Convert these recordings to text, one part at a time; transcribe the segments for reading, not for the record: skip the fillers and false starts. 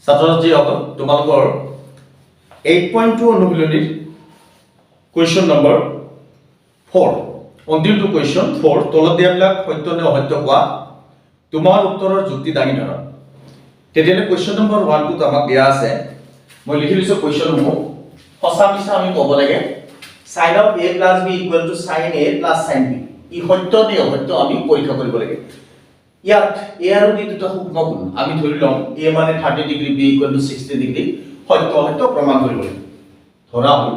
ছাত্ৰ ছাত্ৰীসকল, তোমালোকৰ 8.2 অনুশীলনীৰ কুৱেশ্যন নম্বৰ 4, অন্তিমটো কুৱেশ্যন 4। তলত দিয়াবিলাক সত্য নে অসত্য কোৱা, তোমাৰ উত্তৰৰ যুক্তি দাঙি ধৰা। তেতিয়াহ'লে কুৱেশ্যন নম্বৰ 1টোত আমাক দিয়া আছে, মই লিখি লৈছোঁ কুৱেশ্যনসমূহ, সঁচা মিছা আমি ক'ব লাগে। Sin of A plus B equal to sin A plus sin B, ই সত্য নে অসত্য আমি পৰীক্ষা কৰিব লাগে। ইয়াত এ আৰু বি দুটা সূক্ষ্ম কোণ আমি ধৰি ল'ম। এ মানে 30 degree, B equal to 60 degree। সত্য অসত্য প্ৰমাণ কৰিব লাগে। ধৰা হ'ল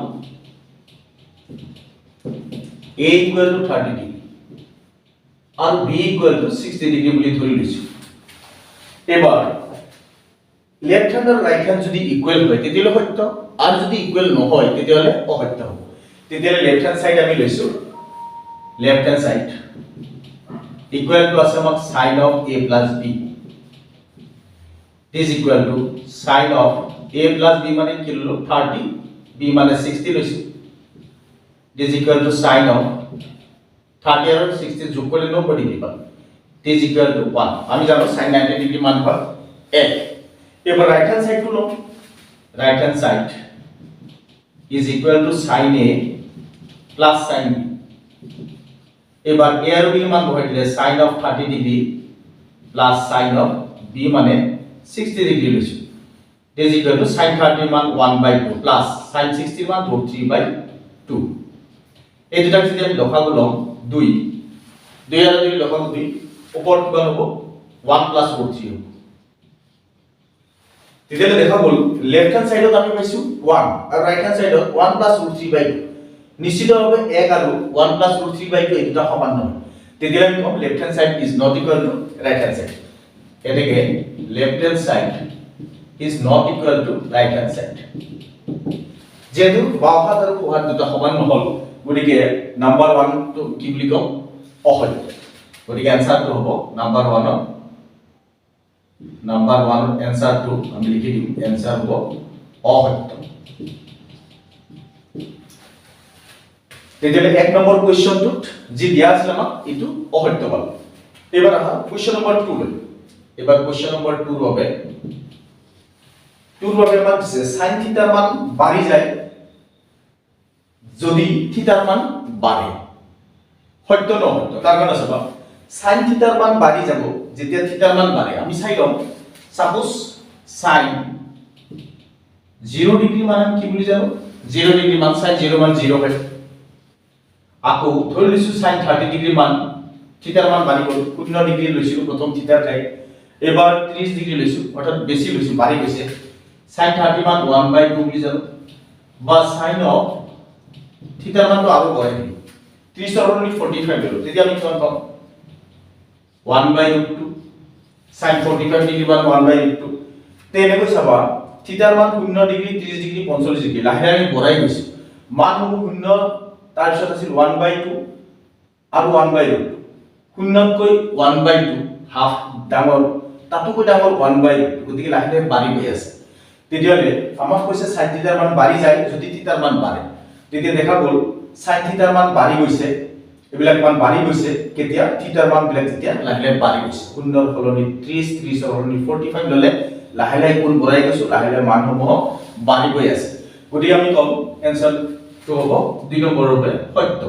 A equal to 30 degree আৰু B equal to 60 degree বুলি ধৰি লৈছোঁ। এবাৰ লেফ্ট হেণ্ড আৰু ৰাইট হেণ্ড যদি ইকুৱেল হয়, তেতিয়াহ'লে সত্য আৰু যদি ইকুৱেল নহয়, তেতিয়াহ'লে অসত্য হ'ব। তেতিয়াহ'লে লেফ্ট হেণ্ড চাইড আমি লৈছোঁ, left hand side equal to আছে আমাক sin of A plus B is equal to sin of A plus B মানে কি ল'লো? 30, বি মানে 60 লৈছোঁ। Is equal to sin of 30 আৰু 60 যোগ কৰিলে 90 ডিগ্ৰী পাম, is equal to 1। আমি জানো চাইন 90 ডিগ্ৰী মান হয় এক। এবাৰ ৰাইট হেণ্ড চাইডটো লওঁ। Right hand side is equal to sin A plus sin B। এবাৰ এ আৰু বি মান বহাই দিলে sin of 30 degree plus sin of B মানে 60 ডিগ্ৰী লৈছোঁ, is equal to sin 30ৰ মান 1 by 2 plus sin 60ৰ মান √3 বাই 2। এই দুটাক যদি আমি লসাগু লওঁ, দুই দুই আৰু দুই লসাগু দুই, ওপৰত কিমান হ'ব? ওৱান প্লাছ ৰুট থ্ৰী হ'ব। তেতিয়াহ'লে দেখা গ'ল লেফ্ট হেণ্ড চাইডত আমি পাইছোঁ ওৱান আৰু ৰাইট হেণ্ড চাইডত 1 plus √3 by 2। নিশ্চিতভাৱে এক আৰু 1 plus √3 by 2 এই দুটা সমান নহয়। তেতিয়াহ'লে আমি ক'ম left hand side is not equal to right hand side। এনেকে left hand side is not equal to right hand side। যিহেতু বাওঁহাত আৰু সোঁহাত দুটা সমান নহ'ল, গতিকে নাম্বাৰ 1টো কি বুলি ক'ম? অসত্য। গতিকে এনচাৰটো হ'ব নাম্বাৰ 1ৰ এনচাৰটো আমি লিখি দিম, এনচাৰ হ'ব অসত্য। তেতিয়াহ'লে 1 নম্বৰ কুৱেশ্যনটোত যি দিয়া আছিল আমাক, এইটো অসত্য পালোঁ। এইবাৰ আহা কুৱেশ্যন নম্বৰ 2লৈ। এইবাৰ কুৱেশ্যন নম্বৰ 2ৰ বাবে আমাক দিছে চাইন থিটাৰ মান বাঢ়ি যায় যদি থিটাৰ মান বাঢ়ে, সত্য নে অসত্য? তাৰ কাৰণে চাবা, চাইন থিটাৰ মান বাঢ়ি যাব যেতিয়া থিটাৰ মান বাঢ়ে। আমি চাই ল'ম, চাপ'জ চাইন 0 ডিগ্ৰী মান আমি কি বুলি জানো? 0 ডিগ্ৰী মান, চাইন 0 মান 0 হয়। আকৌ ধৰি লৈছো চাইন 30 ডিগ্ৰী মান, থিটাৰ মান বাঢ়ি গ'ল। 0 ডিগ্ৰী লৈছিলো প্ৰথম থিটাৰ ঠাইত, এইবাৰ 30 ডিগ্ৰী লৈছো, অৰ্থাৎ বেছি লৈছো, বাঢ়ি গৈছে। চাইন 30 মান 1 বাই 2 বুলি জানো। বা চাইন অফ থিটাৰ মানটো আৰু বঢ়াই দিলোঁ, 30ৰ সলনি 45 ল'লো, তেতিয়া আমি কিমান পাম? 1 by √2। Sin 45 degree মান 1 বাই ৰুট 2। তেনেকৈ চাবা, থিটাৰ মান 0 ডিগ্ৰী, 30 ডিগ্ৰী, 45 ডিগ্ৰী, লাহে লাহে আমি বঢ়াই গৈছোঁ মানসমূহ। শূন্য, তাৰপিছত আছিল 1 বাই 2 আৰু 1 বাই ৰুট 2। শূন্যতকৈ 1 বাই 2 হাফ ডাঙৰ, তাতোকৈ ডাঙৰ 1 বাই ৰুট 2। গতিকে লাহে লাহে বাঢ়ি গৈ আছে। তেতিয়াহ'লে আমাক কৈছে চাইন থিটাৰ মান বাঢ়ি যায় যদি থিটাৰ মান বাঢ়ে। তেতিয়া দেখা গ'ল চাইন থিটাৰ মান বাঢ়ি গৈছে, এইবিলাক মান বাঢ়ি গৈছে। কেতিয়া? থিটাৰ মানবিলাক যেতিয়া লাহে লাহে বাঢ়ি গৈছে। শূন্যৰ সলনি 30, 30ৰ সলনি 45 ল'লে লাহে লাহে কোণ বঢ়াই গৈছোঁ, লাহে লাহে মানসমূহ বাঢ়ি গৈ আছে। গতিকে আমি ক'ম এনচাৰটো হ'ব 2 নম্বৰৰ বাবে সত্য।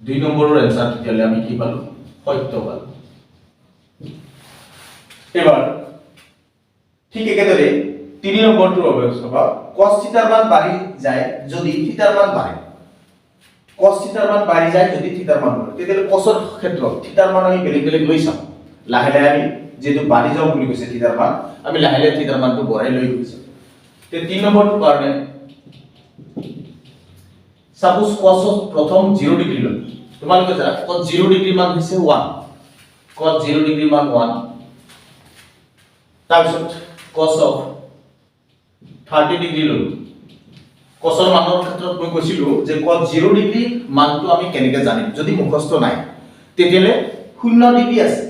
2 নম্বৰৰ এনচাৰ তেতিয়াহ'লে আমি কি পালোঁ? সত্য পালোঁ। এবাৰ ঠিক একেদৰে 3 নম্বৰটোৰ বাবে চাবা, cos থিটাৰ মান বাঢ়ি যায় যদি থিটাৰ মান বাঢ়ে। cos থিটাৰ মান বাঢ়ি যায় যদি থিটাৰ মান বাঢ়ে। তেতিয়াহ'লে cosৰ ক্ষেত্ৰত থিটাৰ মান আমি বেলেগ বেলেগ লৈ চাম। লাহে লাহে আমি যিহেতু বাঢ়ি যাওঁ বুলি কৈছে থিটাৰ মান, আমি লাহে লাহে থিটাৰ মানটো বঢ়াই লৈ গৈছো। তে 3 নম্বৰটোৰ কাৰণে চাপোজ cosত প্ৰথম 0 ডিগ্ৰী ল'লো। তোমালোকে জানা cos 0 degree মান হৈছে 1। cos 0 degree মান 1। তাৰপিছত cos of 30 degree ল'লো। কছৰ মানৰ ক্ষেত্ৰত মই কৈছিলোঁ যে cos 0 degree মানটো আমি কেনেকৈ জানিম যদি মুখস্থ নাই? তেতিয়াহ'লে 0 ডিগ্ৰী আছে,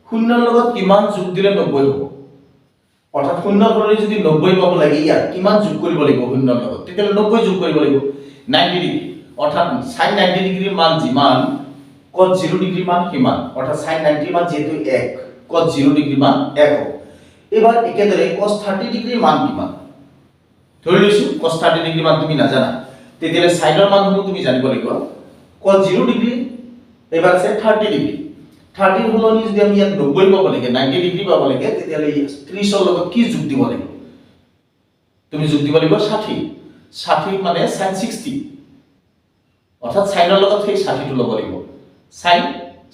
শূন্যৰ লগত কিমান যোগ দিলে 90 হ'ব? অৰ্থাৎ শূন্যৰ সলনি যদি 90 পাব লাগে, ইয়াত কিমান যোগ কৰিব লাগিব শূন্যৰ লগত? তেতিয়াহ'লে 90 যোগ কৰিব লাগিব, 90 ডিগ্ৰী। অৰ্থাৎ চাইন 90 ডিগ্ৰীৰ মান যিমান, কছ 0 ডিগ্ৰী মান সিমান। অৰ্থাৎ চাইন 90 মান যিহেতু এক, কছ 0 ডিগ্ৰী মান এক হ'ব। এইবাৰ একেদৰে কছ 30 ডিগ্ৰীৰ মান কিমান? ধৰি লৈছোঁ কছ 30 ডিগ্ৰী মান তুমি নাজানা, তেতিয়াহ'লে চাইনৰ মানসমূহ তুমি জানিব লাগিব। কছ 0 ডিগ্ৰী, এইবাৰ আছে 30 ডিগ্ৰী। 30ৰ সলনি যদি আমি ইয়াত 90 পাব লাগে, 90 ডিগ্ৰী পাব লাগে, তেতিয়াহ'লে 30ৰ লগত কি যোগ দিব লাগিব? তুমি যোগ দিব লাগিব 60। 60 মানে চাইন 60, অৰ্থাৎ চাইনৰ লগত সেই 60টো ল'ব লাগিব। চাইন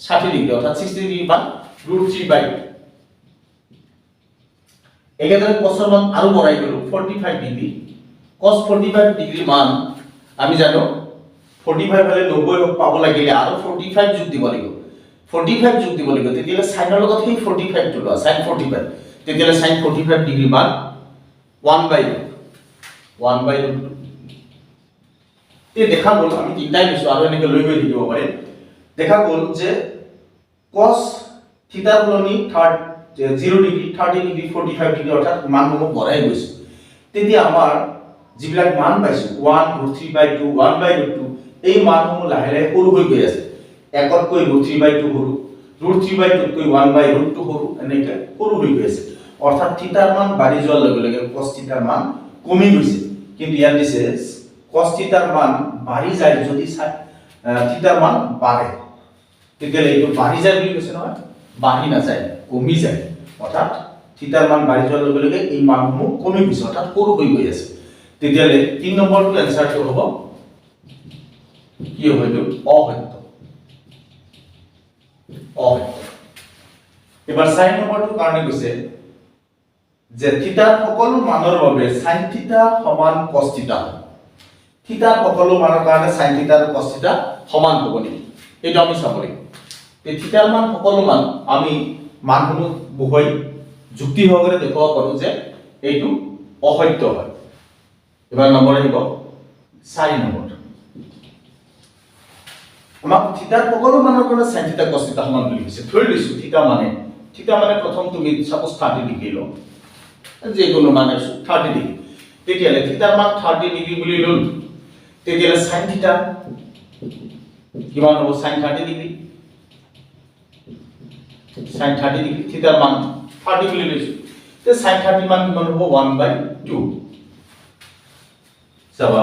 60 ডিগ্ৰী, অৰ্থাৎ 60 ডিগ্ৰী মান ৰুট থ্ৰী বাই। একেদৰে কছৰ মান আৰু বঢ়াই গ'লো, 45 ডিগ্ৰী। কছ 45 ডিগ্ৰী মান আমি জানো, 45 হ'লে 90 পাব লাগিলে আৰু 45 যোগ দিব লাগিব। 45 যোগ দিব লাগিব, তেতিয়াহ'লে চাইনৰ লগত সেই 45টো লোৱা, চাইন 45। তেতিয়াহ'লে চাইন 45 ডিগ্ৰী মান one by root two. এই দেখা গ'ল, আমি তিনিটাই লৈছোঁ, আৰু এনেকৈ লৈ গৈ থাকিব পাৰিম। দেখা গ'ল যে কছ থিতাৰ সলনি 0 degree, 30 degree, 45 degree, অৰ্থাৎ মানসমূহ বঢ়াই গৈছোঁ। তেতিয়া আমাৰ যিবিলাক মান পাইছোঁ, 1, root three by two, one by root two, এই মানসমূহ লাহে লাহে সৰু হৈ গৈ আছে। একতকৈ ৰুট থ্ৰী বাই টু সৰু, ৰুট থ্ৰী বাই টুতকৈ ওৱান বাই ৰুট টু সৰু, এনেকৈ সৰু হৈ গৈ আছে। অৰ্থাৎ থিতাৰ মান বাঢ়ি যোৱাৰ লগে লগে কছ থিতাৰ মান কমি গৈছে। কিন্তু ইয়াত দিছে কছ থিতাৰ মান বাঢ়ি যায় যদি থিতাৰ মান বাঢ়ে। তেতিয়াহ'লে এইটো বাঢ়ি যায় বুলি কৈছে নহয়, বাঢ়ি নাযায়, কমি যায়। অৰ্থাৎ থিতাৰ মান বাঢ়ি যোৱাৰ লগে লগে এই মানসমূহ কমি গৈছে, অৰ্থাৎ সৰু হৈ গৈ আছে। তেতিয়াহ'লে 3 নম্বৰটো এনচাৰটো হ'ব কি হ'ব? এইটো অসত্য, অসত্য। এবাৰ 4 নম্বৰটোৰ কাৰণে কৈছে যে থিতাৰ সকলো মানৰ বাবে চাইন থিতা সমান কছ থিতা হয়। থিতাৰ সকলো মানৰ কাৰণে চাইন থিতা আৰু কছ থিতা সমান হ'ব নেকি, এইটো আমি চাব লাগিব। এই থিতাৰ মান সকলো মান আমি মানসমূহ বহুৱাই যুক্তি সহকাৰে দেখুৱাব পাৰোঁ যে এইটো অসত্য হয়। এবাৰ নম্বৰ আহিব 4 নম্বৰ। আমাক থিতাৰ সকলো মানৰ কাৰণে চাইন থিতা কছ থিতা সমান বুলি কৈছে। ধৰি লৈছো থিতা মানে প্ৰথম তুমি চাপ'জ 30 ডিগ্ৰী লওঁ, যিকোনো মানে 30 ডিগ্ৰী। তেতিয়াহ'লে থিতাৰ মান 30 ডিগ্ৰী বুলি ল'লো, তেতিয়াহ'লে চাইন থিতা কিমান হ'ব? Sine 30 degree, sine 30 degree, থিতাৰ মান 30 বুলি লৈছো। তে চাইন 30 মান কিমান হ'ব? ওৱান বাই টু। চাবা,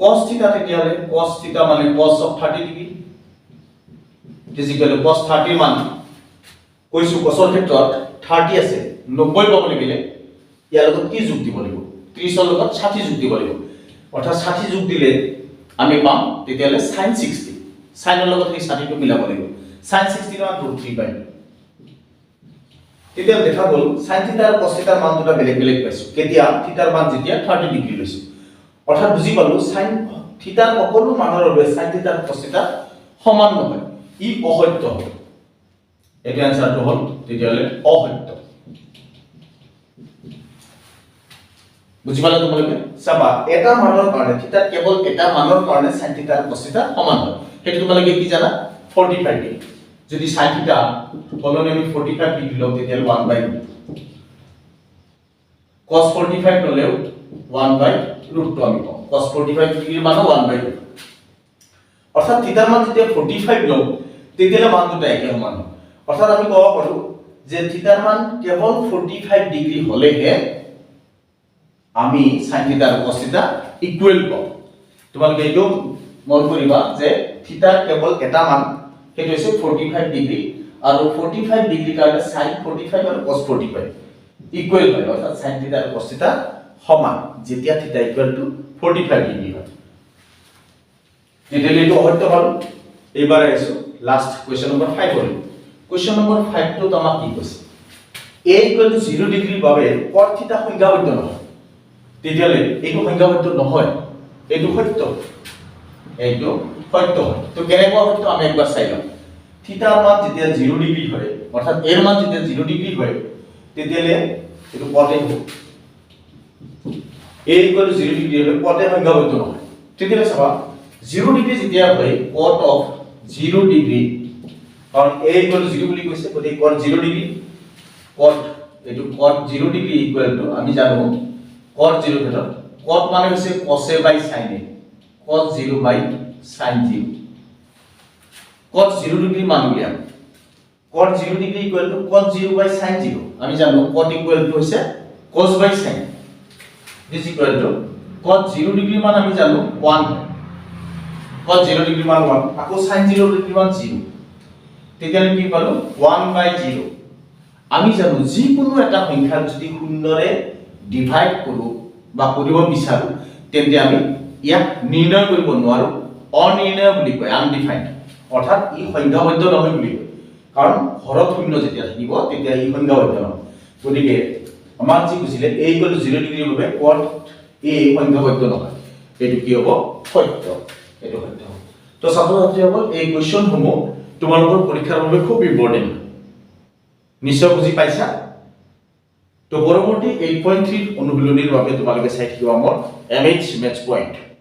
cos থিতা, তেতিয়াহ'লে cos থিতা মানে cos of 30 degree is equal to cos 30 মান কৈছো, cosৰ ক্ষেত্ৰত 30 আছে, 90 পাব লাগিলে ইয়াৰ লগত কি যোগ দিব লাগিব? 30ৰ লগত 60 যোগ দিব লাগিব। অৰ্থাৎ 60 যোগ দিলে আমি পাম তেতিয়াহ'লে চাইন 60। চাইনৰ লগত সেই 60টো মিলাব লাগিব। চাইন 60ৰ মান ৰুট থ্ৰী বাই। তেতিয়া দেখা গ'ল চাইন থিতা আৰু কছ থিতাৰ মান দুটা বেলেগ বেলেগ পাইছো। কেতিয়া? থিতাৰ মান যেতিয়া 30 ডিগ্ৰী লৈছো। অৰ্থাৎ বুজি পালো, চাইন থিতাৰ সকলো মানৰ বাবে চাইন থিতা আৰু কছ থিতা সমান নহয়, ই অসত্য হ'ব। এইটো এনচাৰটো হ'ল তেতিয়াহ'লে অসত্য। বুজি পালা তোমালোকে? চাবা, এটা মানৰ কাৰণে, থিতাৰ কেৱল এটা মানৰ কাৰণে চাইন থিতা আৰু কছ থিতা সমান হয়। সেইটো তোমালোকে কি জানা? 45 ডিগ্ৰী। যদি চাইন থিতা সলনি আমি 45 ডিগ্ৰী লওঁ, তেতিয়াহ'লে one by cos 45 ল'লেও ওৱান বাই ৰুটটো আমি পাওঁ। কছ 45 ডিগ্ৰীৰ মানো ওৱান বাই ৰুট। অৰ্থাৎ থিতাৰ মান যেতিয়া 45 লওঁ, তেতিয়াহ'লে মান দুটা একে সমান হয়। অৰ্থাৎ আমি ক'ব পাৰোঁ যে থিতাৰ মান কেৱল 45 ডিগ্ৰী হ'লেহে আমি চাইন থিতা আৰু কছ থিতা ইকুৱেল পাওঁ। তোমালোকে এইটো মন কৰিবা যে থিতাৰ কেৱল এটা মান, সেইটো হৈছে 45 ডিগ্ৰী, আৰু 45 ডিগ্ৰীৰ কাৰণে চাইন 45 আৰু কছ 45 ইকুৱেল হয়। অৰ্থাৎ চাইন থিতা আৰু কছ থিতা সমান যেতিয়া theta equal to 45 degree হয়। তেতিয়াহ'লে এইটো অসত্য হ'ল। এইবাৰ আহিছোঁ লাষ্ট কুৱেশ্যন নম্বৰ 5লৈ। কুৱেশ্যন নম্বৰ 5টোত আমাক কি কৈছে? এ ইকুৱেল টু 0 ডিগ্ৰীৰ বাবে কট থিতা সংখ্যাবদ্ধ নহয়। তেতিয়াহ'লে এইটো সংখ্যাবদ্ধ নহয়, এইটো সত্য, এইটো সত্য হয়। তো কেনেকুৱা সত্য আমি একবাৰ চাই লওঁ। থিতাৰ মান যেতিয়া 0 ডিগ্ৰী হয়, অৰ্থাৎ এৰ মান যেতিয়া 0 ডিগ্ৰী হয়, তেতিয়াহ'লে এইটো কটে হ'ব। A equal to 0 degree হ'লে কটে সংখ্যাবদ্ধ নহয়। তেতিয়াহ'লে চাবা, 0 ডিগ্ৰী যেতিয়া হয়, কট অফ 0 ডিগ্ৰী, কাৰণ এ ইকুৱেল টু 0 বুলি কৈছে, গতিকে কট 0 ডিগ্ৰী, কট এইটো cot 0 degree equal to আমি জানো কট 0 ক্ষেত্ৰত কট মানে হৈছে cos A by sine A, cos 0 by sine 0। Cot 0 degree মান উলিয়াম। Cot 0 degree equal to cot 0 by sin 0। আমি জানো কট ইকুৱেল টু হৈছে cos by sin। This equal to cot 0 degree মান আমি জানো 1 হয়। কট 0 ডিগ্ৰী মান 1, আকৌ sin 0 degree মান 0। তেতিয়া আমি কি পালো? 1 বাই 0। আমি জানো, যিকোনো এটা সংখ্যাক যদি শূন্যৰে ডিভাইড কৰোঁ বা কৰিব বিচাৰোঁ, তেন্তে আমি ইয়াক নিৰ্ণয় কৰিব নোৱাৰোঁ। অনিৰ্ণয় বুলি কয়, আনডিফাইণ্ড, অৰ্থাৎ ই সংখ্যাবদ্ধ নহয় বুলি কয়। কাৰণ হৰত শূন্য যেতিয়া থাকিব, তেতিয়া ই সংখ্যাবদ্ধ নহয়। গতিকে আমাক যি কৈছিলে, এ ইকুৱেল টু 0 ডিগ্ৰীৰ বাবে কট এ সংখ্যাবদ্ধ নহয়, এইটো কি হ'ব? সত্য। এইটো সত্য হ'ব। তো ছাত্ৰ ছাত্ৰীসকল, এই কুৱেশ্যনসমূহ তোমালোকৰ পৰীক্ষাৰ বাবে খুব ইম্পৰ্টেণ্ট। নিশ্চয় বুজি পাইছা। তো পৰৱৰ্তী 8.3ৰ অনুশীলনীৰ বাবে তোমালোকে চাই থাকিবা মোৰ এম এইচ মেথছ পইণ্ট।